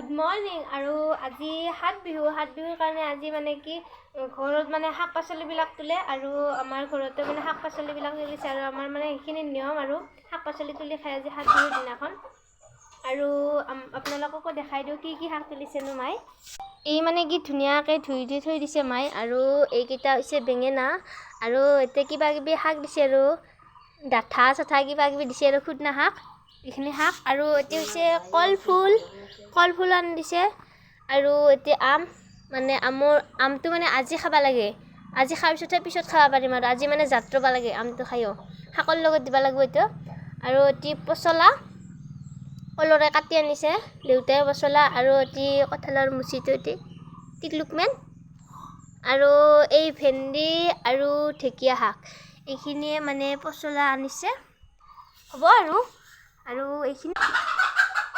Good morning. আৰু আজি সাত বিহু। সাত বিহুৰ কাৰণে আজি মানে কি ঘৰত মানে শাক পাচলিবিলাক তোলে আৰু আমাৰ ঘৰতে মানে শাক পাচলিবিলাক তুলিছে। আৰু আমাৰ মানে সেইখিনি নিয়ম আৰু শাক পাচলি তুলি খাই আজি সাত বিহুৰ দিনাখন। আৰু আপোনালোককো দেখাই দিওঁ কি কি শাক তুলিছেনো মাই। এই মানে কি ধুনীয়াকৈ ধুই ধুই থৈ দিছে মাই। আৰু এইকেইটা হৈছে বেঙেনা। আৰু এতিয়া কিবা কিবি শাক দিছে আৰু ডাঠা চাঠা কিবা কিবি দিছে আৰু খুদনা শাক, এইখিনি শাক। আৰু এতিয়া হৈছে কলফুল, কলফুল আনি দিছে। আৰু এতিয়া আম, মানে আমৰ আমটো মানে আজি খাব লাগে। আজি খোৱাৰ পিছতহে পিছত খাব পাৰিম। আৰু আজি মানে জাত ৰ'ব লাগে আমটো খায়ো। শাকৰ লগত দিব লাগিব এইটো। আৰু এটি পচলা কলৰে কাটি আনিছে দেউতাই পচলা। আৰু এটি কঁঠালৰ মুচিটো, এটি টিকলুকমেন আৰু এই ভেন্দি আৰু ঢেকীয়া শাক, এইখিনিয়ে মানে পচলা আনিছে হ'ব। আৰু আৰু এইখিনি